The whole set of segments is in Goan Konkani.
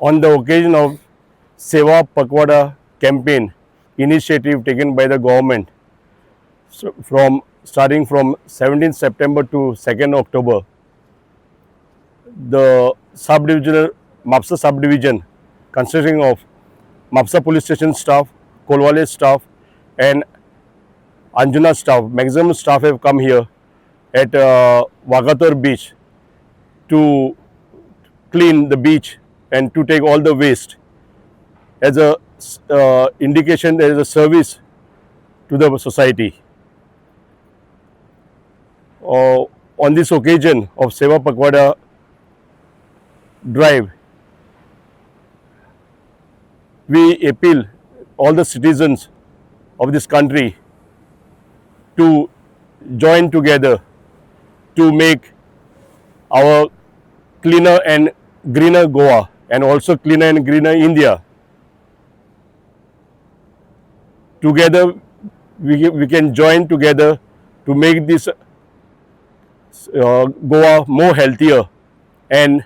On the occasion of Seva Pakhwada campaign initiative taken by the government, so from starting from 17th September to 2nd October, the subdivisional Mapsa subdivision consisting of Mapsa police station staff, Colvale staff and Anjuna staff, maximum staff have come here at Vagator beach to clean the beach and to take all the waste as a indication there is a service to the society. On this occasion of Seva Pakhwada drive, we appeal all the citizens of this country to join together to make our cleaner and greener Goa and also cleaner and greener India. Together we can join together to make this Goa more healthier and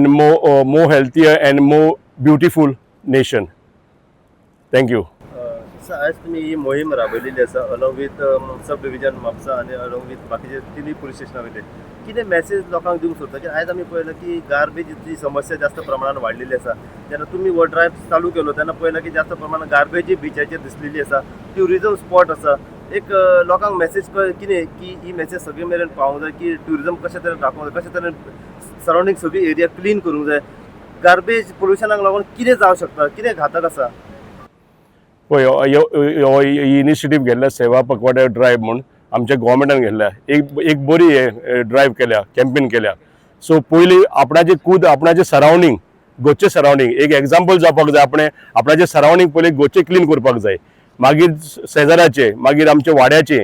more healthier and more beautiful nation. Thank you. Sir, आयज तुमी ही मोहीम राबयलेली आसा along with sub division Mapusa आनी अलॉंग विथ बाकीचे तिनूय पुलीस स्टेशना वयले, कितें मॅसेज लोकांक दिवंक सोदता? की आयज आमी पळयलां की गार्बेजीची समस्या जास्त प्रमाणान वाडलेली आसा. जेन्ना तुमी हो ड्रायव्ह चालू केलो तेन्ना पळयलां की जास्त प्रमाणान गार्बेजी बिचाचेर दिसलेली आसा. ट्युरिजम स्पॉट आसा एक, लोकांक मॅसेज कितें की ही मॅसेज सगळे मेरेन पावूंक जाय की ट्युरिजम कशे तरेन राखूंक जाय, कशे तरेन सरावंडींग सगळी एरिया क्लीन करूंक जाय, गार्बेज पोल्युशनाक लागून कितें जावं शकता, कितें घातक आसा? पळय, हो ही इनिशिएटीव घेतल्या सेवा पखवाडा ड्रायव्ह म्हूण आमच्या गोवोरमेंटान घेतल्या. एक एक बरी हे ड्रायव्ह केल्या, कॅम्पेन केल्या. सो पयलीं आपणाचे खूद आपणाचे सरावंडींग, गोचे सरावंडींग एक एग्जाम्पल जावपाक जाय. आपणें आपणाचे सरावंडींग पयलीं गोचे क्लीन करपाक जाय, मागीर शेजाराचे, मागीर आमच्या वाड्याचे,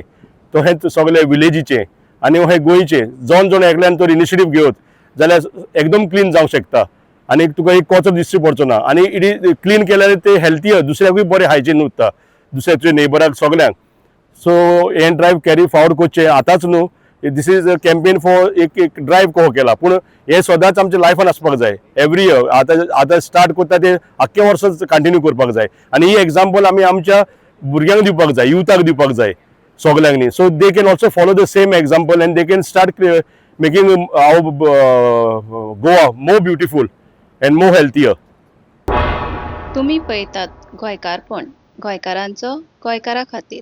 तशेंच सगळे विलेजीचे आनी हे गोंयचे. जण जण एकल्यान तर इनिशिएटीव घेवत जाल्यार एकदम क्लीन जावंक शकता आनी तुका एक कोचो दिश्टी पडचो ना. आनी it is clean केल्यार ते हेल्थीयर, दुसऱ्याकूय बरें हायजीन उरता, दुसऱ्या तुज्या नेबराक सगल्यांक. सो हें ड्रायव्ह कॅरी फॉरवर्ड करचें आतांच न्हू, this is a campaign for एक एक ड्रायव्ह कहो केला, पूण हें सदांच आमच्या लायफान आसपाक जाय. एवरी इयर आतां आतां स्टार्ट करता ते आख्खे वर्साच कंटिन्यू करपाक जाय आनी ही एग्जाम्पल आमी आमच्या भुरग्यांक दिवपाक जाय, युथाक दिवपाक जाय, सगल्यांक न्ही. So they can also follow the same example and they can start making our Goa more beautiful and more healthier. तुमी पळयतात गोंयकारपण, गोंयकारांचो गोंयकारा खातीर.